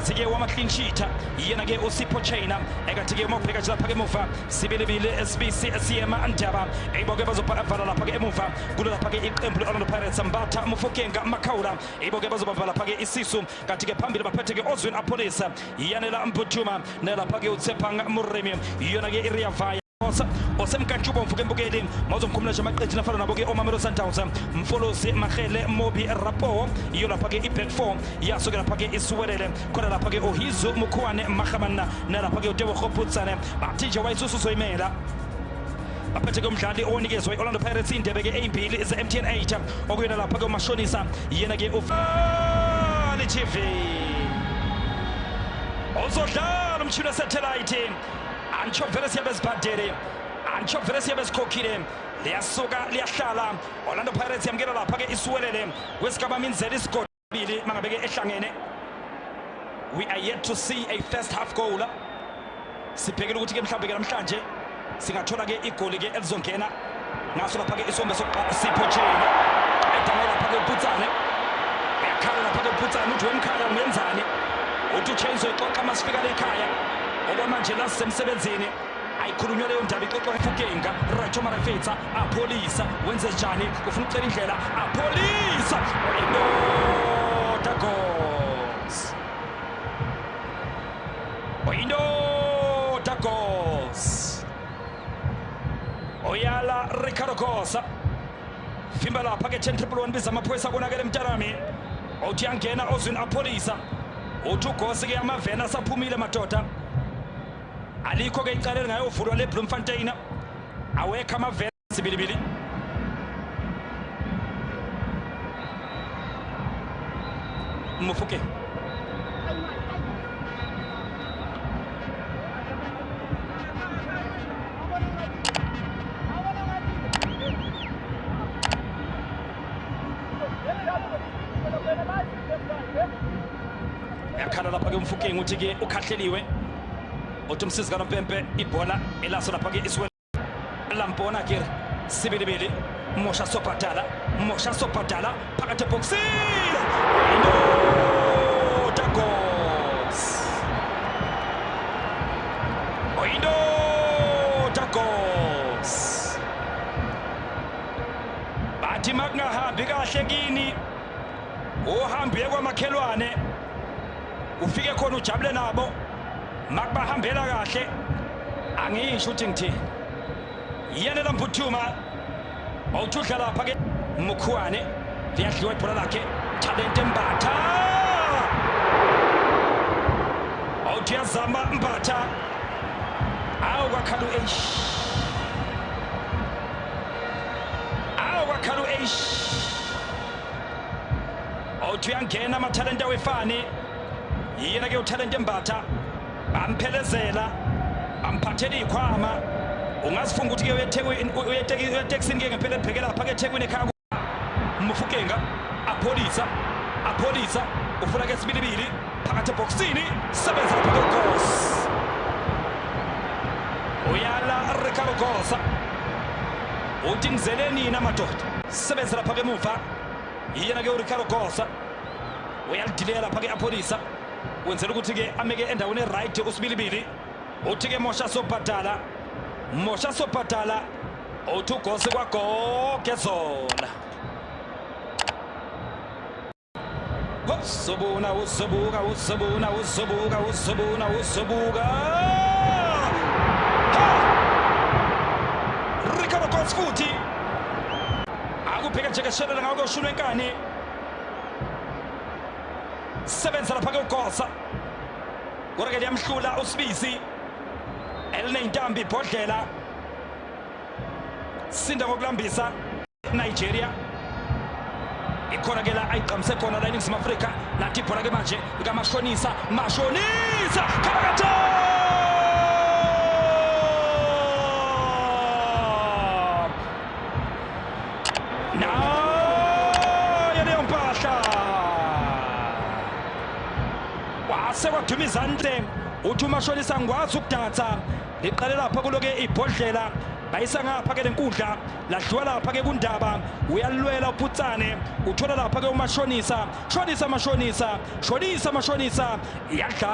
Umnikazi-ke wama-clean sheet yena-ke uSipho Chaina, ekathi-ke uma ubheka nje lapha-ke emuva sibilibili SBC Siyema Ndaba ibo-ke bazovala lapha-ke emuva kulo lapha-ke iqembu le-Orlando Pirates. Mbatha, Mofokeng, Makhaula ibo-ke bazobamba lapha-ke isisu, kanti-ke phambili baphethe-ke Oswin Appollis, Yanela Mbuthuma nalapha-ke uTshepang Moremi, yona-ke iRiavaya osemkantshubomvu ke mbukeli mawuzomkhumula nje amaqenjini afana nabo-ke oMamelodi Sundowns, Mfolozi, Mahele, Mobi, Rapo, iyo lapha-ke i-back four yaso-ke lapha-ke isiwelele khona lapha-ke uHizu Mukhuane Mahamanna nalapha-ke uTebogo Putsane. Bathi nje wayisusu uzoyimela. Baphethe-ke umdlali owanikezwa i-Orlando Pirates indebe-ke eyimbili ze-MTN 8 okuyona lapha-ke uMashonisa, yena-ke ufali TV uzodlala umshini wesathelayithi. Antsho vele siyabe sibhadele, antsho vele siyabe sikhokhile, liyasuka liyahlala. Orlando Pirates yamukela lapha-ke isiwelele kwesigaba minzela isigodi mangabeke ehlangene. We are yet to see a first half goal. Sibhekile ukuthi-ke mhlawumbe-ke namhlanje singathola-ke igoli-ke elizongena ngaso lapha-ke isombe sokuqala. Sipho Chaine edangwe lapha-ke uPutsane, uyakhala lapha-ke uPutsane, uthi wemkhala ungenzani, uthi uChaine uzoyixoxa masifika le ekhaya. Okwamanje la sisemsebenzini, ayikhulunywa leyo ndaba, ixoxwa Mofokeng. Racho Marafetsa, Appollis wenze njani, ufuna ukucela indlela, Appollis oyindoda goals, oyindoda goals, oyala Ricardo Gosa fimba lapha ke 10 111, biza amaphoyisa, konakele mntanami. Uthi yangena Oswin Appollis, uthi uGosi ke amavena asaphumile madoda, alikho ke icala elingayovulwa le Bloemfontein, awekho amavena sibilibili. Mofokeng yakhala lapha-ke uMofokeng, uthi-ke ukhahleliwe, uthi umsizi kanompempe ibhola elaso lapha-ke isiwe lampona kere sibilibili. Mosha Sobhadala, Mosha Sobhadala phakathi ebhokisini, indoda goals, oyindoda goals. Bathi makungahambi kahle kini, uhambe uye kwamakhelwane ufike khona ujabule nabo, makubahambela kahle angisho ukuthi ngithini. Yanela Mbuthuma awuthi udla lapha ke Mukhuane, liyadliwa ibhola lakhe Thalente Mbatha, awuthi uyazama Mbatha, awu kwakhala u-H, awu kwakhala u-H. Awuthi uyangena amathalente awefani, yena ke uThalente Mbatha bamphelezela bamphathela iy'khwama, ungazifunga ukuthi-ke uyetekisini-ke ngempela ebheke lapha-ke eThekwini ekhaya. Mofokeng, Appollis, Appollis ufuna ke sibilibili phakathi ebhokisini, sebenza lapha ke uGoss, uyala Ricardo Gosa, uthi ngizele nina madoda, sebenza lapha ke emuva, yena ke uRicardo Gosa uyalidileya lapha ke Appollis, wenzela ukuthi ke ameke endaweni e-right usibilibili. Uthi ke Mosha Sobhadala, Mosha Sobhadala, uthi uGosi kwagogezola. Uzobuna, uzobuka, uzobuna, uzobuka, uzobuna, uzobuka. Ha! Ricardo Goss futhi akubheka njekeshelela ngawo koshulwa enkani, sebenza lapha ke uGosa, kodwa ke liyamhlula uSibisi elineyintambi ibhodlela, sinda ngokulambisa Nigeria ikhona ke la ayigqamise khona la eNingizimu Afrika. Nathi ibhola ke manje likaMashonisa, Mashonisa Khabakatho, nayo leyo mpahla, wase waduma izandla, uthi uMashonisa ngikwazi ukudansa, liqale lapha kuloke ibhodlela. Bayisa ngapha ke lenkundla ladliwa lapha ke kuNdaba uyalwela uPutsane uthola lapha ke uMashonisa shonisa Mashonisa shonisa Mashonisa yadlala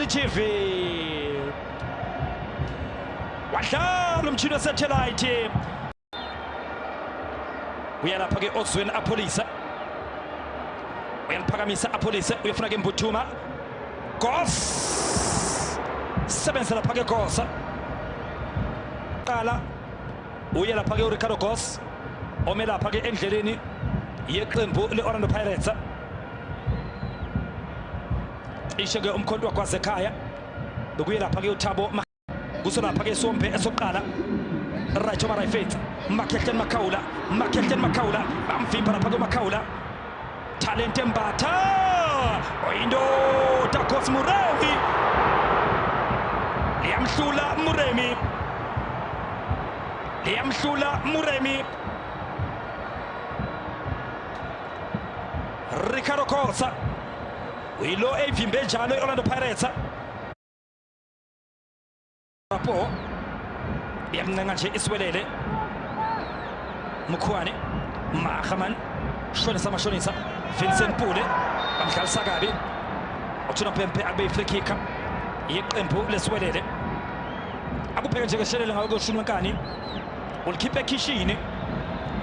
iTV wadlala umshini wesatellite uya lapha ke Oswin Apolisa uyaliphakamisa Apolisa uyofuna ke Mbuthuma Goss sebenzisa lapha ke Goss qala uye lapha ke uRicardo Goss ome lapha ke endleleni yeqembu le-Orlando Pirates cishe ke umkhonto wagwaza ekhaya bekuye lapha ke uThabo kuso lapha ke isombe esoqala right Marifetsa Makhehleni Makhaula Makhehleni Makhaula bamvimba lapha ke Makhaula Talente Mbatha oyindoda Khosi Muremi liyamhlula Muremi liyamhlula Muremi Ricardo Khosa uyilo eyivimbe njalo i-Orlando Pirates Rapo iyamncenga nje isiwelele Mkhwane Mahaman shonisa Mashonisa Vincent Pule bamdlalisa kabi uthuna Mpempe akube i-free kick yeqembu lesiwelele akupheke nje keshelele ngayo koshuni wenkani ulikhipha ekhishini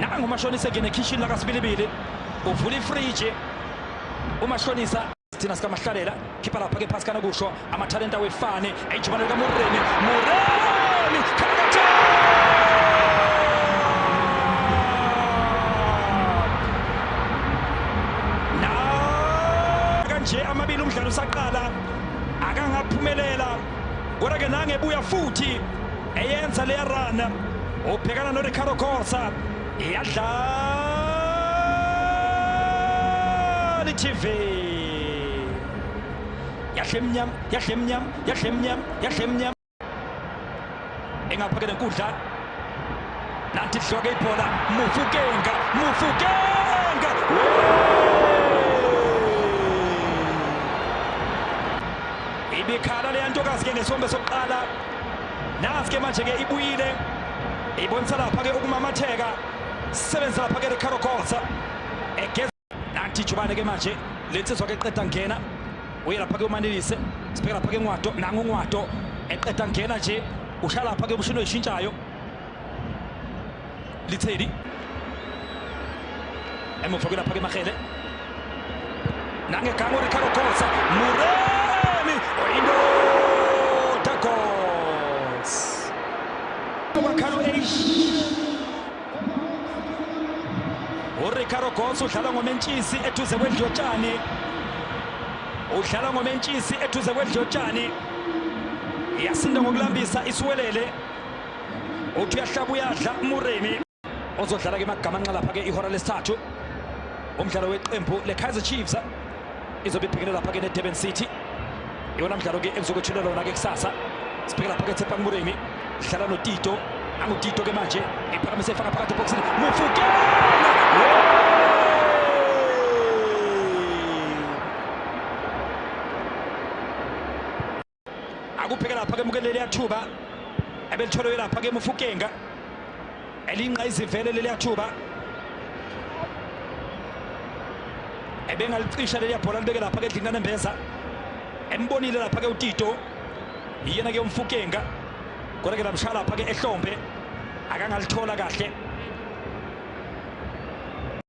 nangu uMashonisa engene ekhishini lakaSibilibili uvula ifriji uMashonisa thina sikamahlalela khipha lapha ke phasi kana kusho amathalenta awefane ejubane likaMuremi Muremi Khalakatha na kanje amabili umdlalo usaqala akangaphumelela kodwa ke nangebuya futhi eyenza leya run ubhekana noRicardo Khosa iyadlala i-TV yahle emnyama yahle emnyama yahle emnyama yahle emnyama engapha ke lenkundla nanti idliwa-ke ibhola Mufukenga Mufukenga ibikhala leya ntokazi ke ngesombe sokuqala nasi ke manje ke ibuyile ibonisa lapha ke ukumamatheka sebenzisa lapha ke Ricardo Khosa egeza nanti ijubane ke manje lensizwa ke qeda ngena uye lapha ke uManelise sibheka lapha ke Ngwato nangu Ngwato eqeda ngena nje ushaya lapha ke umshini oyishintshayo Lithedi emuva kwelapha ke Mahele nangegango Ricardo Khosa Muremi oyindoda Goals Wakhalo H uRicardo Goss udlala ngomentshisi eduze kwedlotshani udlala ngomentshisi eduze kwedlotshani iyasinda ngokulambisa isiwelele uthi uyahlaba uyadla Muremi ozodlala ke magamanxa lapha ke ihora lesithathu umdlalo weqembu le-Kaizer Chiefs izobe ibhekene lapha ke ne-Durban City iwona mdlalo ke ekuzokwethulwa lona ke kusasa sibheke lapha ke Tshepang Muremi dlala noTito anguTito ke manje iphakamise ifaka phakathi ebhokisini Mufukela akubheke lapha ke mukeleli yathuba ebelitholwe lapha ke Mufukenga elinqa izivele leli yathuba ebengalicisha leli yabhola libeke lapha ke endlini kaNembeza embonile lapha ke uTito yena ke uMfukenga kodwa ke lamshaya lapha ke ehlombe akangalithola kahle.